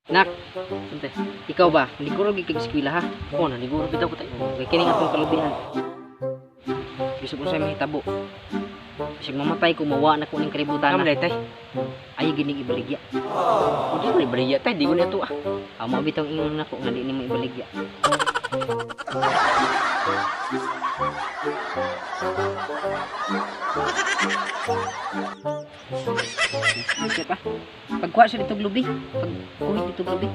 Nak, ante, ikaw ba? Liguro gyud kag eskwela ha? Oh, naliguro bitaw ko, tay. Kay kining atong kalubihan. Bisag unsay mahitabo. Bisag mamatay ko, mawa na ko ning kalibutan. Tama Na. tay. Ayaw gining ibaligya. Oh, di ko ni bariya, tay, di ko ni ato ah. Amo bitong ingon nako nga di nimo ibaligya. Siya pa. Pagkuha siya dito lubi. Pagkuha dito lubi.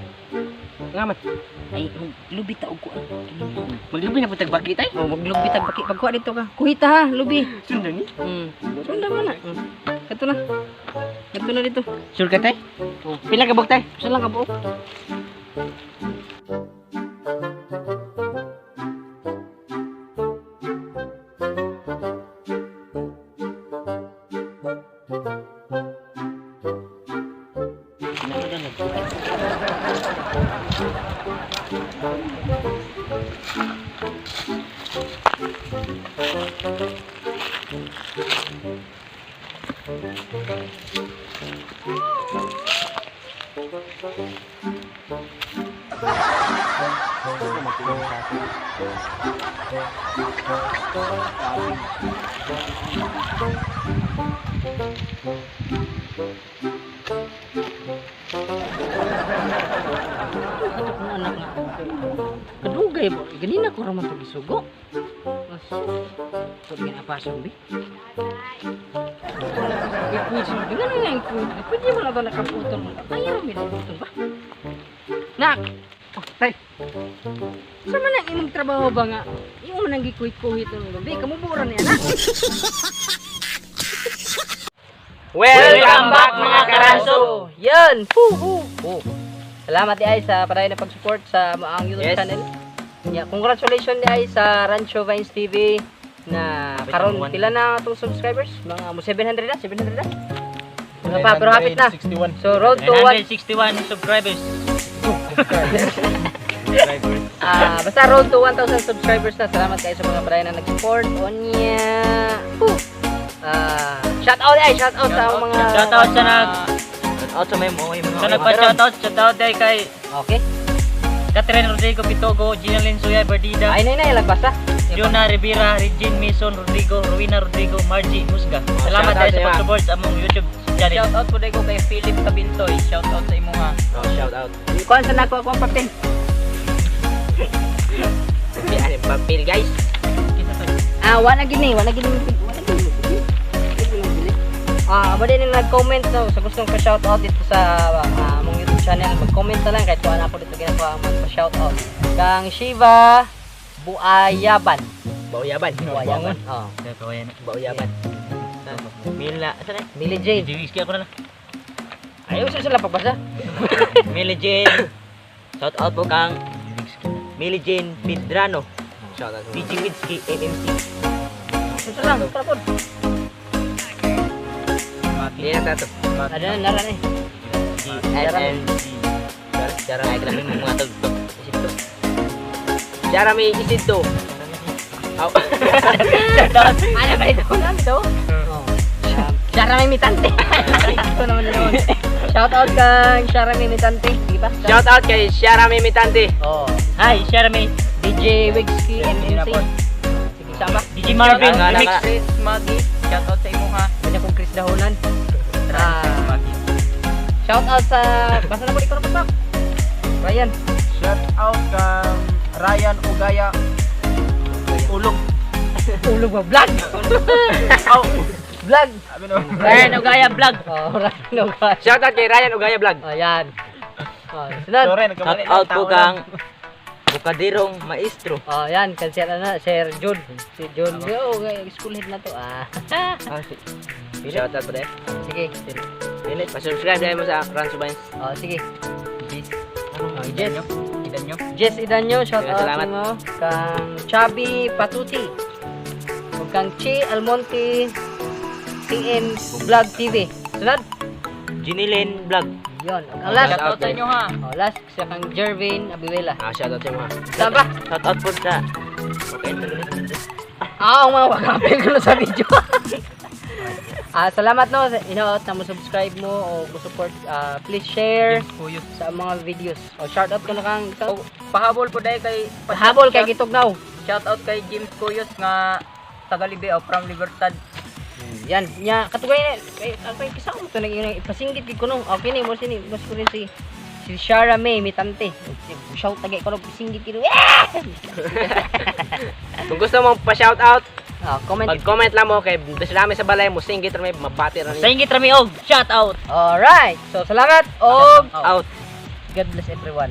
Nga man. Ay, lubi ta og kuan. Maglubi na po tagbaki, tay. Oh, maglubi tag baki. Pagkuha dito ka. Kuhita ha, lubi. Sundan ni. Sundan mo na. Kato na. Kato na dito. Sure ka, tay? Oh. Pila ka buok, tay? Usa lang ka buok. Ato kong anak nga. Kadugay ba? Ganina ko raman to gisugo. Mas, ito din apasong bi. Ikuit siya. Ganun nga ikuit. Pwede mo na ito nakaputol mo. Ayaw, may naputol ba? Nak! Oh, tay. Sa man ang imong trabaho ba nga? Imo man ang gikuhit-kuhit ng gabi. Kamubura ni anak. Welcome back, mga karanso. Yan! Hu hu! Oh. Salamat di ay sa padayon na pag-support sa ang YouTube channel. Yeah, congratulations di ay sa Rancho Vines TV na karon pila na atong subscribers? Mga mo 700 na, 700 na. Mga pa, pero hapit na. 61. So road to 1 961 subscribers. Basta road to 1,000 subscribers na. Salamat kayo sa mga padayon na nag-support. Onya. Whew. Shout out ay, shout out sa mga Shout out sa nag Out sa may mga sa nagpa-shoutout, shoutout day kay Okay. Catherine Rodrigo Pitogo, Gina Suya Berdida, Ay nay nay lagbasa. Jonah Rivera, Regine Mason Rodrigo, Rowena Rodrigo, Margie Musga. Salamat Shout out dahil sa sa pag-support sa among YouTube channel. Shout out po ko kay Philip Cabintoy. Shout out sa imo ha. Oh, shout out. Kuan sa nako ako ang papel. May ano papel, guys. Kita to. Wala gini, wala gini, wala gini. Mo din yung nag-comment no, sa gustong pa-shout out dito sa among YouTube channel, mag-comment na lang kahit kuan ako dito ginagawa mag-shout out. Kang Shiva Buayaban. Bauyaban. Buayaban. Oh. Bauyaban. Mila, asa na? Millie Jane. Whisky ako na lang. Ayaw sa sila pagbasa. Mila Jane. Shout out po kang Mila Jane Pedrano. Shout out. DJ Whisky MMC. Sa lang, trapod. Hindi na tato. Ada na nara ni. G S N G. Cara ay grabe mo mga tugtog. Isip to. Jeremy Isidto. Aw. Ano ba ito? Ano ito? Oh. Shara may mitante. Ito naman na naman. Shout out kang Shara may mitante. Sige ba? Shout out kay Jeremy Mitante. Oh. Hi, Sharmay. DJ Wigski MMC. Sige, sama. DJ Marvin, Shout out remix. Chris Maggie. Shout out sa imo ha. Kanya kong Chris Dahonan. Shout out sa basta na po ikaw na pa. Ryan. Shout out kang Ryan Ugaya. Ulog. Ulog ba vlog? Aw. Vlog. Sabi no. Ryan Ogaya Vlog. Oh, Ryan Ogaya. Shout out kay Ryan Ugaya Vlog. Oh, yan. Oh, sunod. Sorry, Shout nagkamali out lang, po tao kang lang. Bukadirong Maestro. Oh, yan kasi ano na Sir Jun. Si Jun. Oh, school head na to. Ah. Shout out po dahil. Sige. Philip, pa-subscribe dahil mo sa Rancho Vines. Oh, sige. Jess. Oh, Jess. Idan nyo. Jess Idanyo, shout out Salamat. mo. Kang Chubby Patuti. Ug kang Chi Almonte TM Vlog TV. Sunod. Jinilin Vlog. Yon. Ug ang last. Shout out sa inyo ha. Oh, last sa kang Jervin Abiwela. Shout out sa mo ha. Saan ba? Shout out po sa... Okay, ito ulit. Ah, ang mga wakapil ko na sa video. Salamat no sa inaot na mo subscribe mo o mo support. Please share James Cuyos. sa mga videos. O shout out ko na kang Oh, pahabol po dahil kay Habol kay Gitugnaw. Shout out kay James Cuyos nga taga Libe o from Libertad. Yan, nya katugay na kay kay kisa mo to nag ipasinggit gid ko no. Okay ni mo sini mo ko rin si si Shara May Mitante. Shout tagay ko no pasinggit gid. Kung gusto mo pa-shout out, Comment. mag-comment lang mo kay bisla namin sa balay mo singgit ra may mabati ra Sa ni. ingit rami og shout out. Alright. So salamat og Out. God bless everyone.